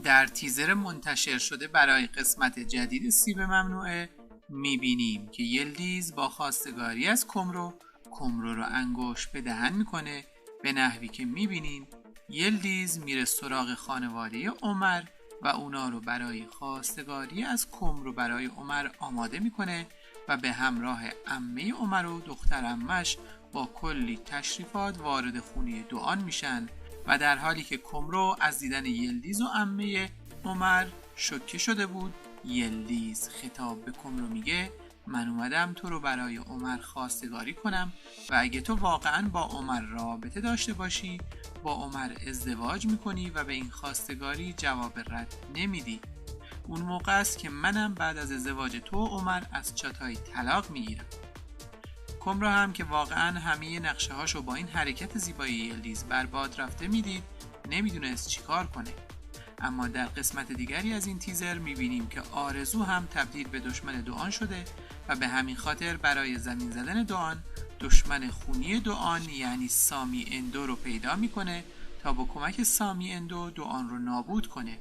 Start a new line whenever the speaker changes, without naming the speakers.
در تیزر منتشر شده برای قسمت جدید سیب ممنوعه میبینیم که یلدیز با خواستگاری از کمرو، کمرو رو انگشت به دهن میکنه، به نحوی که میبینیم یلدیز میره سراغ خانواده عمر و اونا رو برای خواستگاری از کمرو برای عمر آماده میکنه و به همراه عمه عمر و دختر عمش با کلی تشریفات وارد خونه دوآن میشن و در حالی که کمرو از دیدن یلدیز و عمه عمر شوکه شده بود، یلدیز خطاب به کمرو میگه من اومدم تو رو برای عمر خواستگاری کنم و اگه تو واقعا با عمر رابطه داشته باشی با عمر ازدواج میکنی و به این خواستگاری جواب رد نمیدی. اون موقع است که منم بعد از ازدواج تو و عمر از چاتای طلاق میگیرم. کمرو هم که واقعا همه نقشه هاشو با این حرکت زیبایی یلدیز برباد رفته میدید، نمیدونست چیکار کنه. اما در قسمت دیگری از این تیزر میبینیم که آرزو هم تبدیل به دشمن دوآن شده و به همین خاطر برای زمین زدن دوآن دشمن خونی دوآن یعنی سامی اندو رو پیدا میکنه تا با کمک سامی اندو دوآن رو نابود کنه.